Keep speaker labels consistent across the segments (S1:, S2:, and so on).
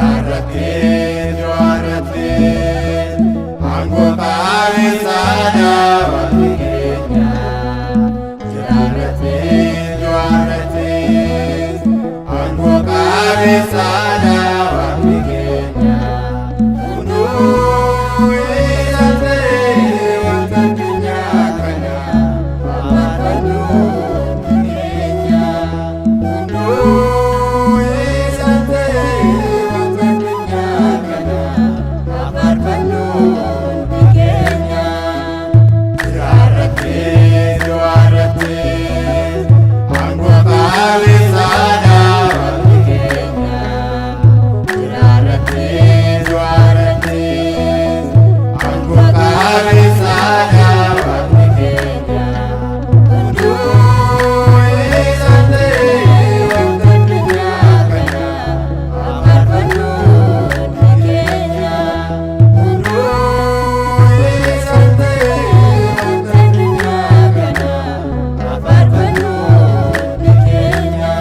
S1: Jaarratee jaarratee aangoo qabeessaadha waaqni keenya. Jaarratee jaarratee aangoo qabeessaadha waaqni keenya. Hunduu isa ta'e wanta addunyaa kana faarfannu keenya. Hunduu isa ta'e wanta addunyaa kana faarfannu keenya. Jaarratee jaarratee aangoo qabeessaadha waaqni keenya. Jaarratee jaarratee aangoo qabeessaadha waaqni keenya. Hunduu isa ta'e wanta addunyaa kana faarfannu keenya. Hunduu isa ta'e wanta addunyaa kana faarfannu keenya.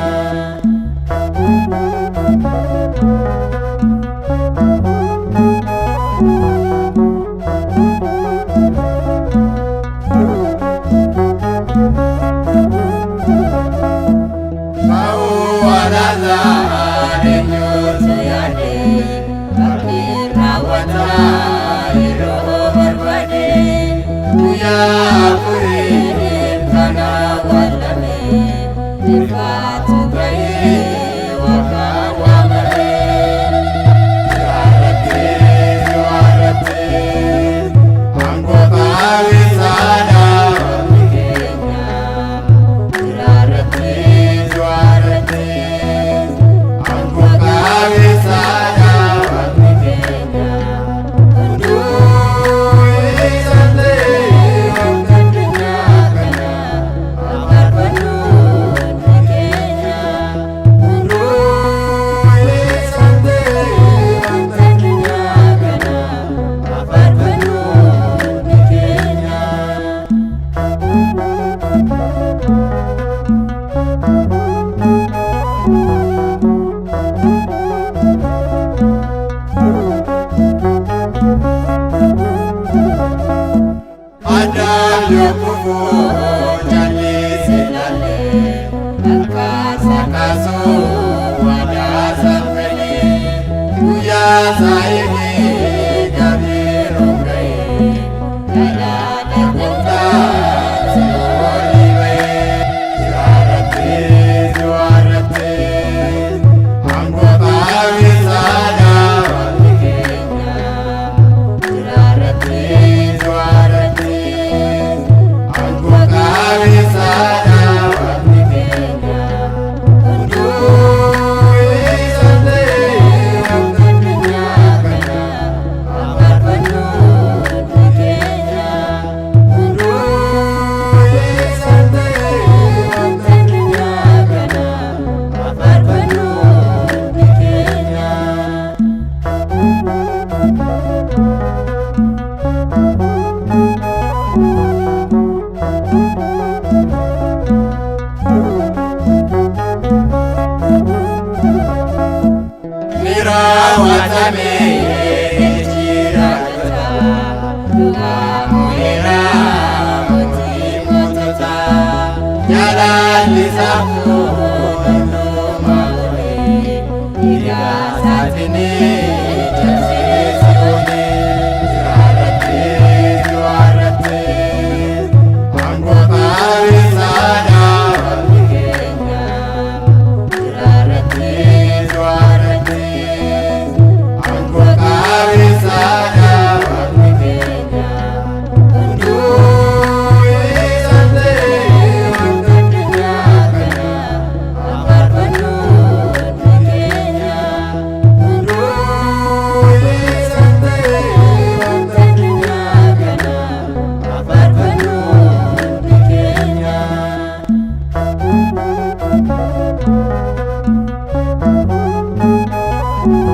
S1: Ba'uu alaazaan eenyutu yaade abdiin raawwataa yeroo barbaade guyyaa afuriif kana awwaalame ifaatu ga'ee waaqa waamame. Jaarratee jaarratee aangoo qabeessaadha waaqni keenya. Jaarratee jaarratee aangoo qabeessaadha waaqni keenya. Hunduu isa ta'e wanta addunyaa kana faarfannu keenya. Hunduu isa ta'e wanta addunyaa kana faarfannu keenya. Addaam yoo kufuu jallisee laalee harkaasa kaasuu waadaa saffalee guyyaa isaa eegee gabiiruu ga'ee galaana gooftaa si'oolii ba'ee. Jaarratee jaarratee aangoo qabeessaadha waaqni keenya. Jaarratee jaarratee aangoo qabeessaadha waaqni keenya. Hunduu isa ta'e wanta addunyaa kana faarfannu keenya. Hunduu isa ta'e wanta addunyaa kana faarfannu keenya. Ni raawwatame jiraatota Moo'eera mootii moototaa jaalalli saafuu hundumaa godhe dhiiga isaatiin cabsee si'oole. Jaarratee jaarratee aangoo qabeessaadha waaqni keenya. Jaarratee jaarratee aangoo qabeessaadha waaqni keenya. Hunduu isa ta'e wanta addunyaa kana faarfannu keenya. Hunduu Thank